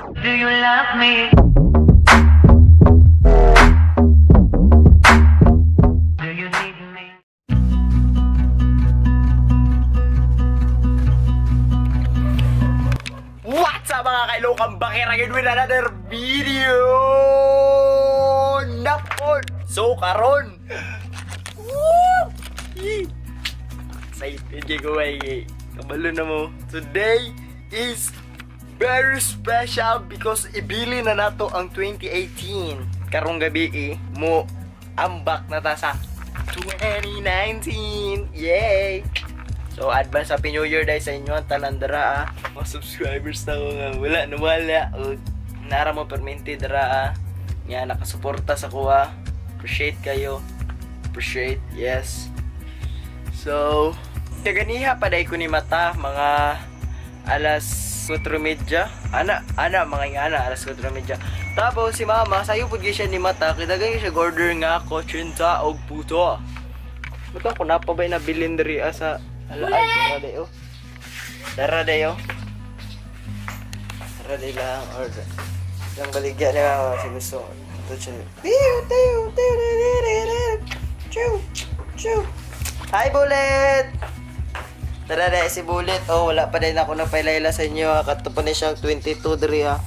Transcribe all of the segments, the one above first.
Do you love me? Do you need me? What's up, mga kailokang bakira, again with another video! Napon! So karon! Woo! Yee! Excited kay ko ay kabalo na mo. Today is very special because ibili na nato ang 2018. Karong gabi eh, mo ambak na ta sa 2019! Yay! So, advance Happy New Year dahil sa inyo ang tanan dara ah. Mga subscribers na ko nga wala na wala. O, nara mo permente dara ah. Nga nakasuporta sa kuha. Appreciate kayo. Appreciate, yes. So, kaganiha pa ko ni mata mga alas 4:30. Ana, ana, mga nga ana, alas 4:30. Tapos si mama, sayo pud gyud siya ni mata, kay daghan siya order nga kutsinta og puto. Ba't ako napabay na bilin diri ah, sa ala ay, dara dayo. Dara dayo. Dara day lang order. Yung baligya niya si gusto. Ito siya. Tiyo, tiyo, tiyo, tiyo, tiyo, tiyo. Chiu, chiu. Hi, Bullet! Tara na si Bullet. Oh, wala pa din ako napailayla sa inyo. Ah. Kato pa ni siyang 22 diri ah.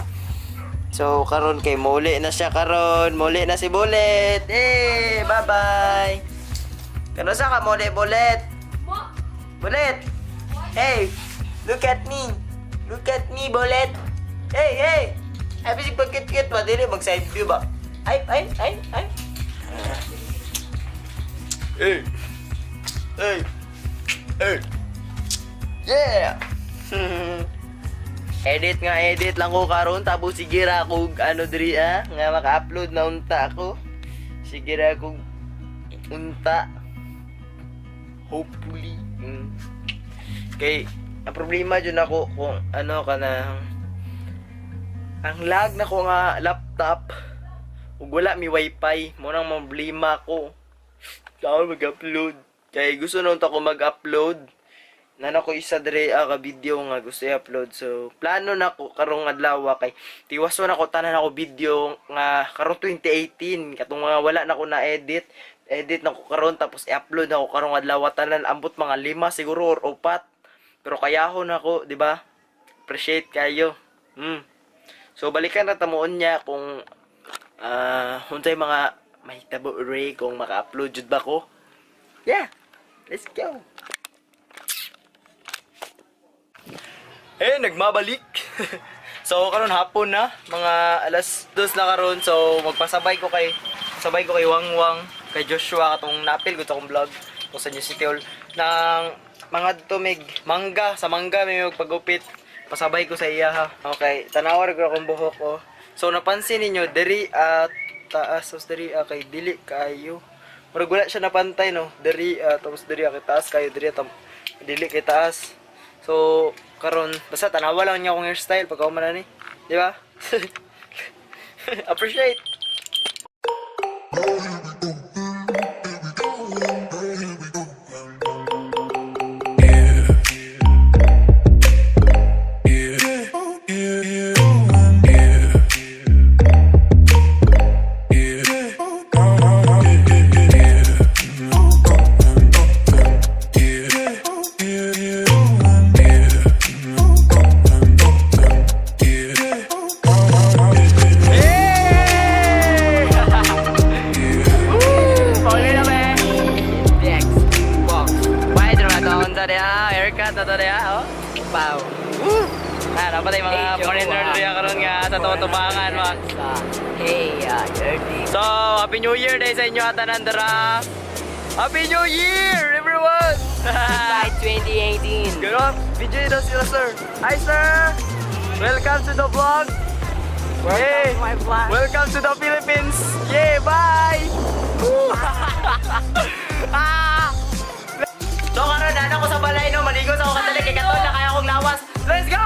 So, karon kay muli na siya karon. Muli na si Bullet. Eh, bye-bye. Kano sa ka muli, Bullet? Bullet! Hey! Look at me! Look at me, Bullet! Hey, hey! Ay, bisig pagkit-kit ba? Dili, mag-side view ba? Ay, ay, ay, ay! Hey! Hey! Hey! Yeah! Edit nga, edit lang ko karon, tapos sige ra ako ano diri ah nga maka-upload na unta ako. Sige ra ako unta. Hopefully. Kay ang problema jud ako kung ano kanang ang lag na ko nga laptop ug wala mi wifi mo nang problema ko. Kaya mag-upload. Kay gusto na unta ko mag-upload. Nana ko isa dire ah, ka video nga gusto i-upload. So plano na ko karong adlaw kay tiwason ako tanan ako video nga karong 2018 katong mga wala na ko na edit. Edit na ko karon tapos i-upload na ko karong adlaw tanan ambot mga lima siguro or upat. Pero kayahon ako, di ba? Appreciate kayo. So balikan na tamuon niya kung unsay mga mahitabo re kung maka-upload jud ba ko. Yeah. Let's go. Eh, nagmabalik. So, karon hapon na, mga alas 2 na karon. So, magpasabay ko kay sabay ko kay Wangwang, kay Joshua katong napil ko akong vlog ko sa New City Hall ng mga tumig mangga sa mangga may magpagupit. Pasabay ko sa iya ha. Okay, tanawa ra ko akong buhok oh. So napansin ninyo diri at taas tapos diri ah, kay dili kaayo. Murag wala siya napantay no. Diri ah, tapos diri ah, kay taas kayo diri tam dili kay taas. So karon basta tanawa lang niya akong hairstyle pagka man ni. Di ba? Appreciate. Hey! Woo! Pauli na be. Next. Box. Why na to unsa diha? Haircut na to diha oh. Wow. Woo! Ah, dapat ay mga Hey, foreigner Jowa. diha karon nga sa tutubangan mga. Hey, dirty. So, Happy New Year day sa inyo tanan dara. Happy New Year, everyone! Bye 2018. Good up. Video daw sila, sir. Hi, sir! Welcome to the vlog. Hey! Welcome to my vlog. Welcome to the Philippines! Yeah, bye! Woo! Ah! So karon na ako sa balay no, maligo sa ako kadali kay katon na kaya akong lawas. Let's go!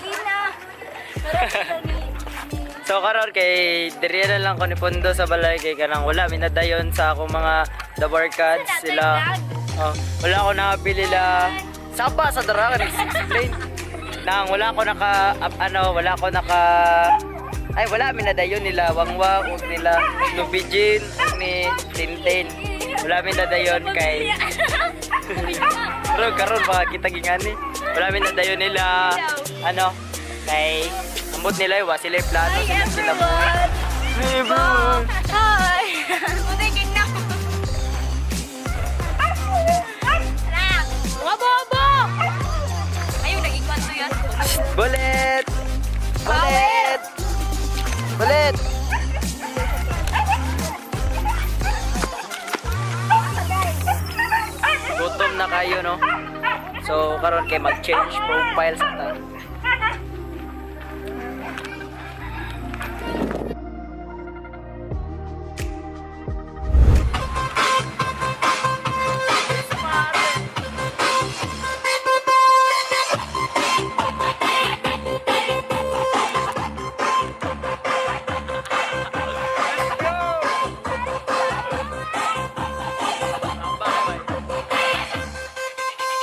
Lina! So karon kay diri na lang ko ni Pondo sa balay kay kanang wala minadayon sa akong mga the barkads sila. Oh, wala ko nabili la saba sa dara explain. Nang wala ko naka up, ano, wala ko naka ay, wala mi nadayon nila Wangwang ug nila Nubijin ug ni Tintin. Wala mi nadayon kay pero karon baka kita gingani. Wala mi nadayon nila ano kay ambot nila wa sila plano Hi sila sila. everyone! Hey, bro. Hi! Utaking na. Mga bobo! Ayun, naging kwanto yan. Bullet! Bullet! Bullet! Gutom na kayo, no? So, karon kay mag-change profile sa ta.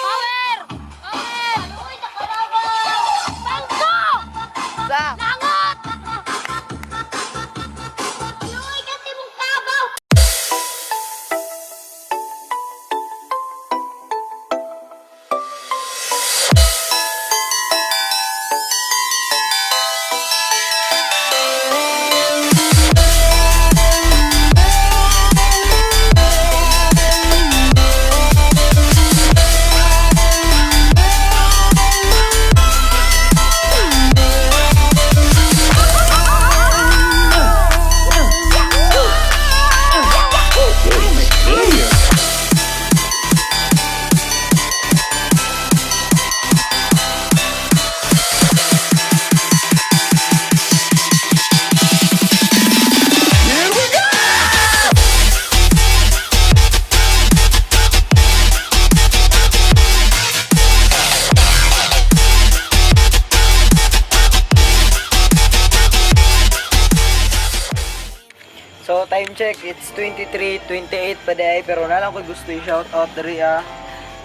Power! Power! Uy, nakarawan! Bangko! Sa! Langot! Luoy kasi mong kabaw! So, time check, it's 23:28 pa day, pero na lang ko gusto i-shoutout diri ah.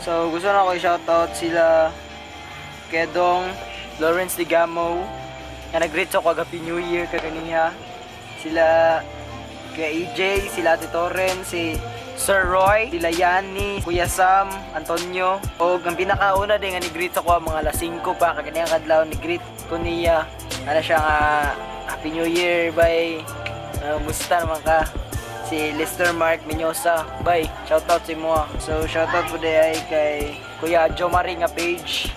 So, gusto na ko i-shoutout sila Kedong, Lawrence Digamo, nga nag-greet sa ko Happy New Year kaganiha. Sila kay EJ, sila Ate Torren, si Sir Roy, sila Yani, Kuya Sam, Antonio. O ang pinakauna din nga ni-greet sa ko mga alas 5 pa kaganihang kadlaw ni-greet ko niya. Ano siya nga Happy New Year, bye. Musta naman ka? Si Lester Mark Miñosa. Bye. Shoutout si mo. So shoutout po day kay Kuya Jomari nga page.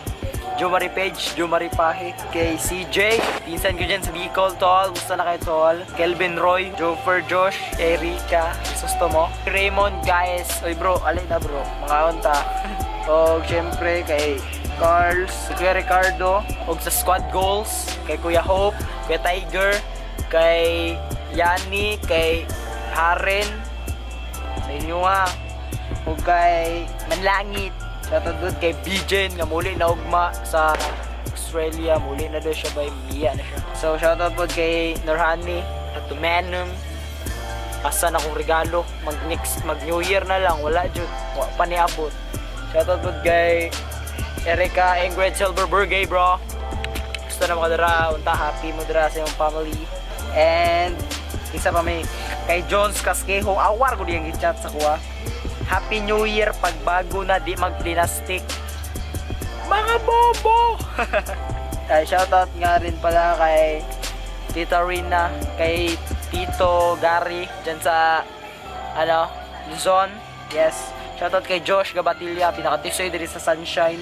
Jomari Page, Jomari Pahe, kay CJ, pinsan ko dyan sa Bicol, tol, gusto na kayo, tol. Kelvin Roy, Jofer Josh, Erika, Susto mo. Raymond Guys, oy bro, alay na bro, mga unta. Og syempre kay Carls, si Kuya Ricardo, og sa squad goals, kay Kuya Hope, Kuya Tiger, kay Yani, kay Haren, sa inyo ha. Ug kay Manlangit. Shoutout doon kay Bijen nga muli na ugma sa Australia. Muli na daw siya by Mia na siya. So shoutout po kay Norhani at Tumanum. Asa na akong regalo. Mag next, mag New Year na lang. Wala jud. Wa pa niabot. Shoutout po kay Erika Ingrid Silverberg, eh, bro. Gusto na makadara, unta happy mo dira sa imong family. And isa pa may kay Jones Casquejo, awar ko diyang i-chat sa kuha. Happy New Year pagbago na di magplastic. Mga bobo. Ay, shoutout nga rin pala kay Tita Rina, kay Tito Gary dyan sa ano, Luzon. Yes. Shoutout kay Josh Gabatilla, pinakatisoy diri sa Sunshine.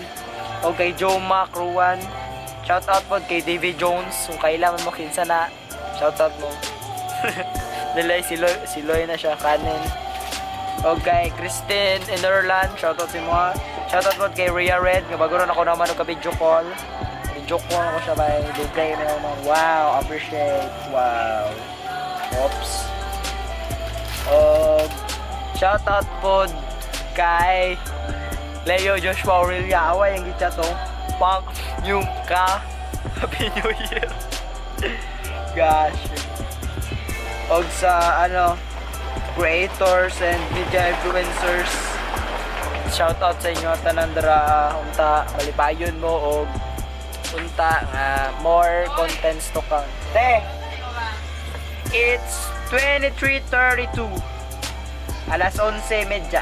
O kay Joe Mac Ruan. Shoutout po kay David Jones kung kailangan mo kinsa na. Shoutout mo. Nilay si Loy, si Loy na siya kanin. O kay Christine Inerlan, shoutout si mo. Shoutout po kay Rhea Red, nga bago ron ako naman og video call. Video call ako siya by dugay na naman. Wow, appreciate. Wow. Oops. Og shoutout po kay Leo Joshua Aurelia. Away ang gitsa to. Pang yung ka. Happy New Year. Gosh. Og sa ano creators and media influencers. Shoutout sa inyo tanan dara unta malipayon mo og Unta nga more contents to come. Te! It's 23:32. Alas 11:30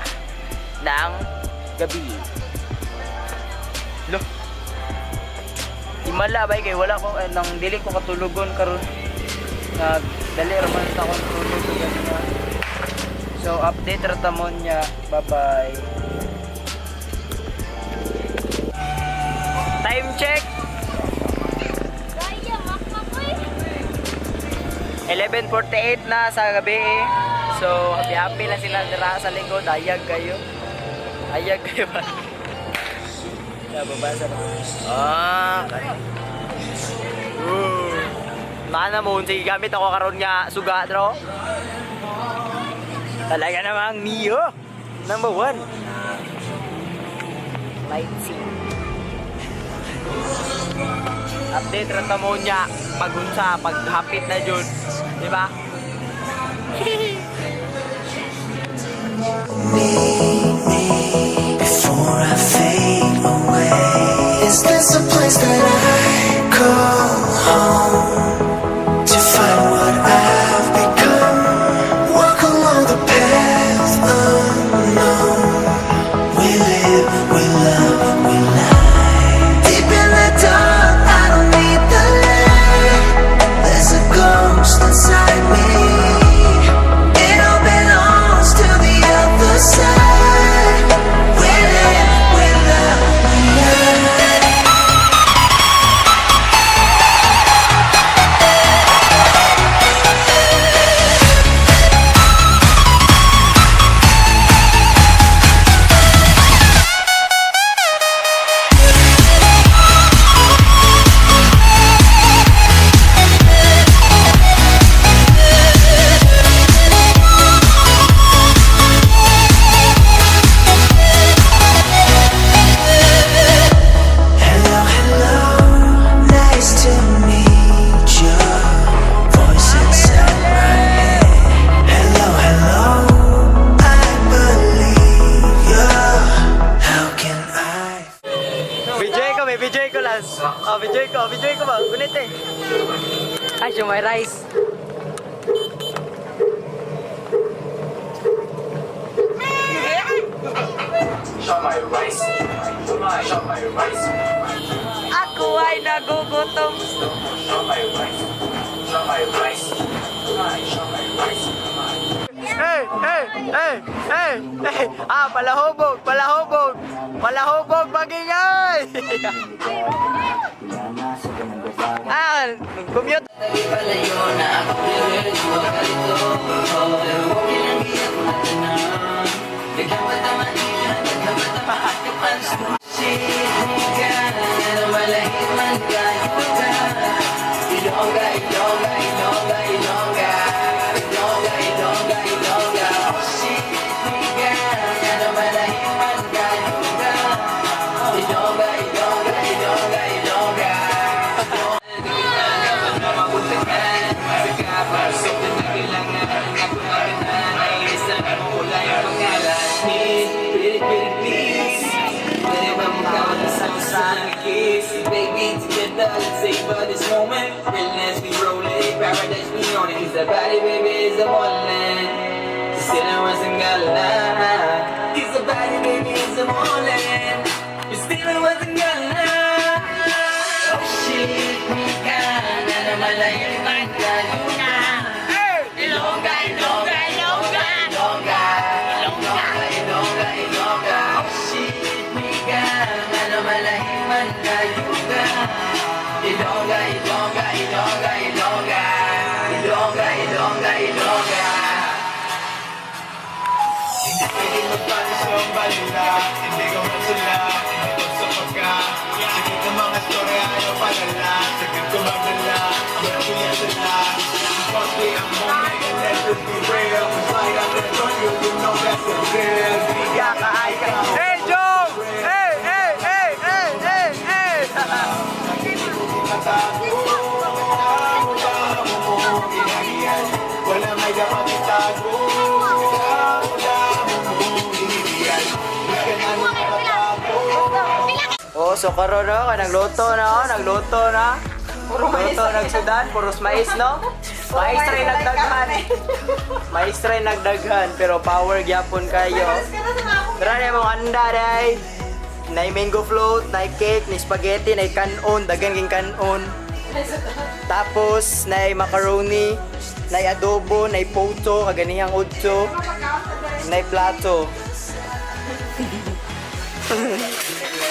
ng gabi. Lo. Himala bay kay wala ko nang dili ko katulugon karon. Nag dali ra man ta akong tulog ug ganina. So update ra ta mo niya. Bye-bye. Time check. Gaya, makmak ko eh. 11:48 na sa gabi. So, happy-happy lang sila dira sa likod. Ayag kayo. Ayag kayo ba? Nababasa na. Ah, okay. Mana mo, sige gamit ako karon nga suga, dro. Talaga namang Mio. Number one. Light scene. Update ra ta mo niya pagunsa paghapit na jud, di ba? Need me before I fade away. Is this a place that I call home to find what I've become? Walk along the path unknown. We live, we love, we lie. Deep in the dark, I don't need the light. There's a ghost inside me. It all belongs to the other side. We live, we love, we lie. Hello, hello, nice to meet you. Voice inside my head. Hello, hello, I believe you. How can I? Video ko, may video ko las. Oh, video ko ba? Gunit eh. Ay, siya may rice. Siomai rice. Siomai rice. Ako ay nagugutom. Siomai rice. Siomai rice. Siomai rice. Hey, hey, hey, hey, hey. Ah, palahubog, palahubog. Palahubog, magingay. Ah, commute. Baby, together, let's savor this moment. Realness, we roll it, paradise, we on it. Cause that body, baby, is a morning. Still wasn't gonna lie. Cause the body, baby, is a morning. You still wasn't gonna lie. Oh, shit, me ka na naman malayo ka. Ilongga, Ilongga, Ilongga, Ilongga, Ilongga, Ilongga, Ilongga. Oh, shit, me ka na naman malayo ka. Ilongga, Ilongga, Ilongga, Ilongga, Ilongga, Ilongga, Ilongga. Hindi pwedeng magpasa sa balila. Hindi ko man sila, hindi ko sa pagka. Sakit ng mga storya, ayaw palala. Sakit ko magdala, ang kuya sila. Mostly I'm home and let's just be real. It's like I'm gonna join you, you know that's the real. Hey, Joe! Hey, hey, hey, hey, hey, hey! Tinatago, damo mo ginagiyan. Wala may dapat itago. Damo mo hinihiyan. Di ka na nakatago. Oh, Oh, so karon no, kay nagluto na, oh, nagluto na. Puro mais. Luto nagsudan, puros mais, no? Mais ray nagdaghan. Mais ray nagdaghan, pero power gyapon kayo. Tara na mong anda day. Nay mango float, nay cake, nay spaghetti, nay kanon, daghan ging kanon. Tapos nay macaroni, nay adobo, nay poto, kaganihang udto, nay plato.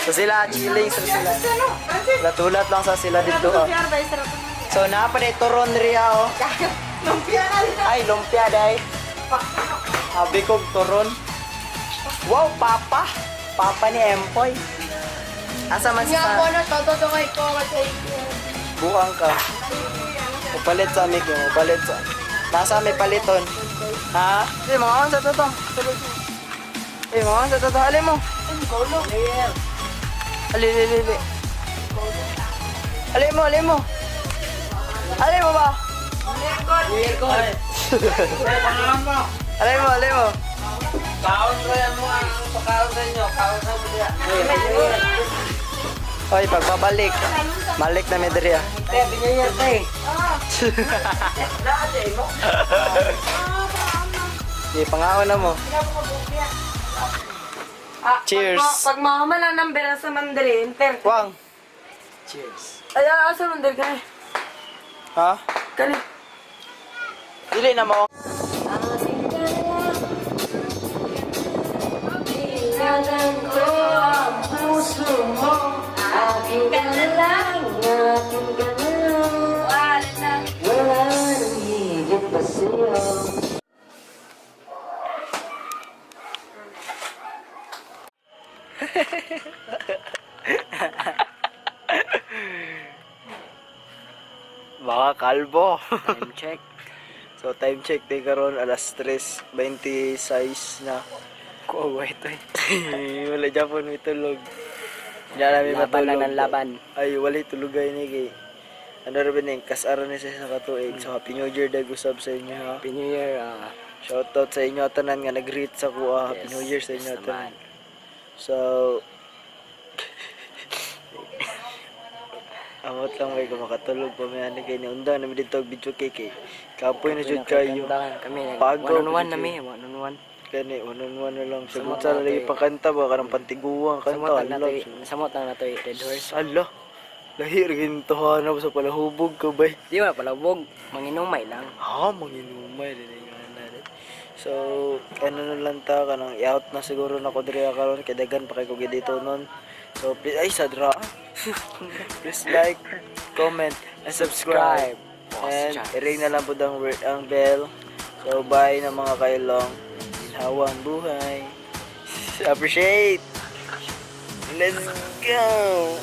So sila chilling sa sila. Natulat lang sa sila dito. Oh. So naa pa day turon riya oh. Ay, lumpia day. Habi kog turon. Wow, papa. Papa ni Empoy. Asa man Nga sa po na, totoo ko kasi buang ka. Upalit sa amik yung upalit sa. Nasa may paliton. Ha? Eh, mga sa toto. Eh, mga sa toto. Alin mo? Ali, ali, ali, ali. Alin mo, alin mo. Alin mo ba? Alin mo, alin mo. Kaon ko yan mo ang pagkaon sa inyo. Kaon sa inyo. Oy, pagbabalik. Malik na may diri ah. Te, binayar te. Di, pangaon na mo. Cheers. Pag mama na ng bera sa Mandarin, ter. Wang. Cheers. Ay, asa Mandarin kani? Ha? Kani. Dili na mo. Aking ka na lang, aking ka na lang. Wala nang higit pa sa'yo. Baka kalbo. Time check. So time check day karon alas 3:26 na. Kuwa ito eh. Wala Japon may tulog. Hindi namin Laban matulog. lang ng laban. Ay, wala tulugay ni kay. Ano ra ba ning kasara ni sa isa ka tuig. So happy New Year dag usab sa inyo ha. Happy New Year. Ah. Shoutout sa inyo tanan nga nag-greet sa kuha. Happy Yes, New Year sa inyo yes tanan. naman. So Amot lang may kumakatulog pa may ano kay ni undang namin dito og video cake kay. Kapoy na jud kayo. Kami, Pagaw, one on one jud na mi, one on one. Kani one on one na lang. Samot Sagot sa na lagi to eh. pangkanta ba karang pantiguang Samot kanta. lang na Ala. to, samot lang na to, Red Horse. Ala. Lahi ra gintuhan sa palahubog ka bay. Di ba palabog, manginumay lang. Ha, manginumay din yung ano rin. So, ano na lang ta kanang i-out na siguro na ko diri karon kay daghan pa kay ko dito nun. So, please, ay sadra. Please like, comment, and subscribe. Subscribe. Boss And Chance. i-ring na lang po ang bell. So, bye na mga kailong. Ginhawang buhay. Appreciate! Let's go!